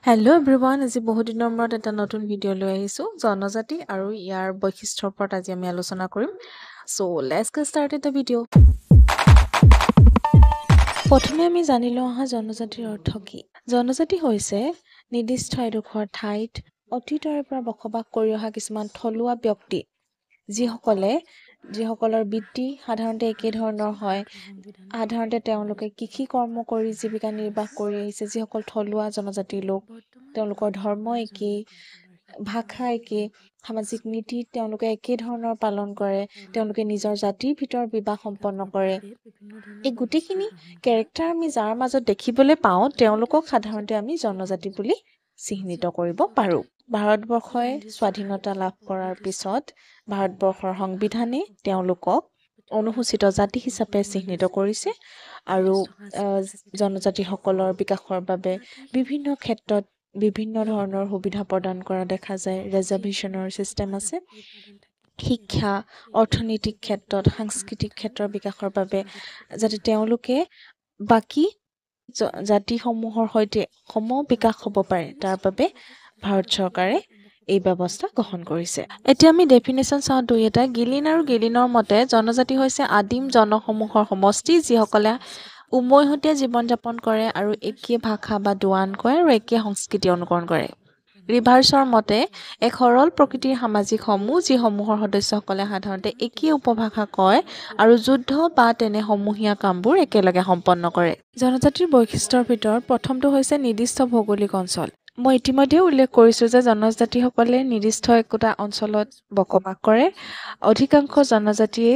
Hello' everyone, আজি বহুত দিনৰ মূৰত এটা নতুন ভিডিঅ' লৈ আহিছোঁ। জনজাতি আৰু ইয়াৰ বৈশিষ্ট্যৰ ওপৰত আজি আমি আলোচনা কৰিম। So let's get started the video. প্ৰথমে আমি জানি লওঁ আহা, জনজাতিৰ অৰ্থ কি? জনজাতি হৈছে নিৰ্দিষ্ট এডোখৰ ঠাইত অতীতৰে পৰা বসবাস কৰি অহা কিছুমান থলুৱা ব্যক্তি, যিসকলৰ বৃত্তি সাধাৰণতে একে ধৰণৰ হয়। সাধাৰণতে তেওঁলোকে কৃষি কৰ্ম কৰি জীৱিকা নিৰ্বাহ কৰি আহিছে। যিসকল থলুৱা জনজাতিৰ লোক, তেওঁলোকৰ ধৰ্ম একেই, ভাষা একেই, সামাজিক নীতি তেওঁলোকে একে ধৰণৰ পালন কৰে, তেওঁলোকে নিজৰ জাতিৰ ভিতৰত বিবাহ সম্পন্ন কৰে। এই গোটেইখিনি কেৰেক্টাৰ আমি যাৰ মাজত দেখিবলৈ পাওঁ, তেওঁলোকক সাধাৰণতে আমি জনজাতি বুলি চিহ্নিত কৰিব পাৰোঁ। ভাৰতবৰ্ষই স্বাধীনতা লাভ কৰাৰ পিছত ভাৰতবৰ্ষৰ সংবিধানে তেওঁলোকক অনুসূচিত জাতি হিচাপে চিহ্নিত কৰিছে আৰু জনজাতিসকলৰ বিকাশৰ বাবে বিভিন্ন ক্ষেত্ৰত বিভিন্ন ধৰণৰ সুবিধা প্ৰদান কৰা দেখা যায়। ৰিজাৰ্ভেশ্যনৰ ছিষ্টেম আছে। শিক্ষা, অৰ্থনৈতিক ক্ষেত্ৰত, সাংস্কৃতিক ক্ষেত্ৰৰ বিকাশৰ বাবে, যাতে তেওঁলোকে বাকী জাতিসমূহৰ সৈতে সম বিকাশ হ'ব পাৰে, তাৰ বাবে ভাৰত চৰকাৰে এই ব্যৱস্থা গ্ৰহণ কৰিছে। এতিয়া আমি ডেফিনেশ্যন চাওঁ দুই এটা। গিলিন আৰু গিলিনৰ মতে জনজাতি হৈছে আদিম জনসমূহৰ সমষ্টি, যিসকলে উমৈহতীয়া জীৱন যাপন কৰে আৰু একে ভাষা বা দোৱান কয় আৰু একে সংস্কৃতি অনুকৰণ কৰে। ৰিভাৰ্ছৰ মতে এক সৰল প্ৰকৃতিৰ সামাজিক সমূহ, যিসমূহৰ সদস্যসকলে সাধাৰণতে একে উপভাষা কয় আৰু যুদ্ধ বা তেনে সমূহীয়া কামবোৰ একেলগে সম্পন্ন কৰে। জনজাতিৰ বৈশিষ্ট্যৰ ভিতৰত প্ৰথমটো হৈছে নিৰ্দিষ্ট ভৌগোলিক অঞ্চল। মই ইতিমধ্যে উল্লেখ কৰিছোঁ যে জনজাতিসকলে নিৰ্দিষ্ট একোটা অঞ্চলত বসবাস কৰে। অধিকাংশ জনজাতিয়ে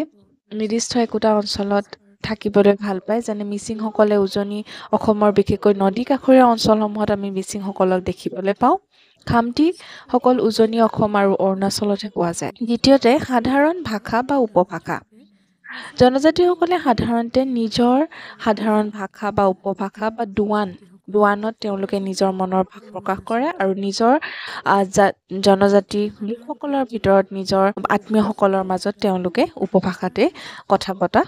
নিৰ্দিষ্ট একোটা অঞ্চলত থাকিবলৈ ভাল পায়। যেনে মিচিংসকলে উজনি অসমৰ বিশেষকৈ নদী কাষৰীয়া অঞ্চলসমূহত আমি মিচিংসকলক দেখিবলৈ পাওঁ। খামটিসকল উজনি অসম আৰু অৰুণাচলতহে পোৱা যায়। দ্বিতীয়তে, সাধাৰণ ভাষা বা উপভাষা। জনজাতিসকলে সাধাৰণতে নিজৰ সাধাৰণ ভাষা বা উপভাষা বা দোৱানত তেওঁলোকে নিজৰ মনৰ ভাৱ প্ৰকাশ কৰে আৰু নিজৰ জনজাতি লোকসকলৰ ভিতৰত, নিজৰ আত্মীয়সকলৰ মাজত তেওঁলোকে উপভাষাতে কথা পতা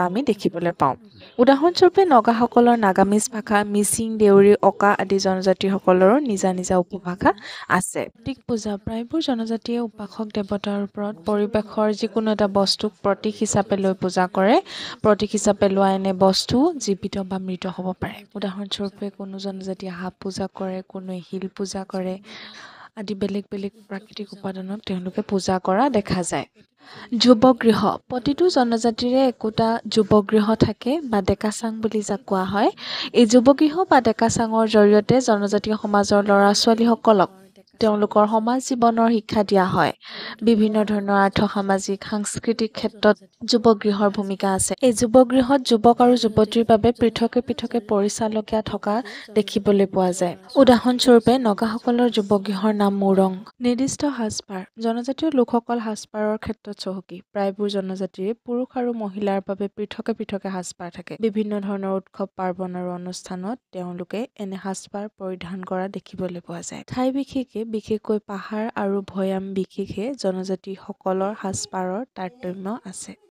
আমি দেখিবলৈ পাওঁ। উদাহৰণস্বৰূপে নগাসকলৰ নাগামিজ ভাষা, মিচিং, দেউৰী, অকা আদি জনজাতিসকলৰো নিজা নিজা উপভাষা আছে। প্ৰতীক পূজা। প্ৰায়বোৰ জনজাতিয়ে উপাসক দেৱতাৰ ওপৰত পৰিৱেশৰ যিকোনো এটা বস্তুক প্ৰতীক হিচাপে লৈ পূজা কৰে। প্ৰতীক হিচাপে লোৱা এনে বস্তু জীৱিত বা মৃত হ'ব পাৰে। উদাহৰণস্বৰূপে কোনো জনজাতিয়ে সাপ পূজা কৰে, কোনোৱে শিল পূজা কৰে আদি বেলেগ বেলেগ প্ৰাকৃতিক উপাদানক তেওঁলোকে পূজা কৰা দেখা যায়। যুৱগৃহ। প্ৰতিটো জনজাতিৰে একোটা যুৱগৃহ থাকে বা ডেকাচাং বুলি যাক কোৱা হয়। এই যুৱগৃহ বা ডেকাচাঙৰ জৰিয়তে জনজাতীয় সমাজৰ ল'ৰা ছোৱালীসকলক তেওঁলোকৰ সমাজ জীৱনৰ শিক্ষা দিয়া হয়। বিভিন্ন ধৰণৰ আৰ্থ-সামাজিক, সাংস্কৃতিক ক্ষেত্ৰত যুৱগৃহৰ ভূমিকা আছে। এই যুৱগৃহত যুৱক আৰু যুৱতীৰ বাবে পৃথকে পৃথকে পৰিচালকীয়া থকা দেখিবলৈ পোৱা যায়। উদাহৰণস্বৰূপে নগাসকলৰ যুৱগৃহৰ নাম মুৰং। নিৰ্দিষ্ট সাজপাৰ। জনজাতীয় লোকসকল সাজপাৰৰ ক্ষেত্ৰত চহকী। প্ৰায়বোৰ জনজাতিৰে পুৰুষ আৰু মহিলাৰ বাবে পৃথকে পৃথকে সাজপাৰ থাকে। বিভিন্ন ধৰণৰ উৎসৱ পাৰ্বণ আৰু অনুষ্ঠানত তেওঁলোকে এনে সাজপাৰ পৰিধান কৰা দেখিবলৈ পোৱা যায়। ঠাই বিশেষে, বিশেষকৈ পাহাৰ আৰু ভৈয়াম বিশেষে জনজাতিসকলৰ সাজপাৰৰ তাৰতম্য আছে।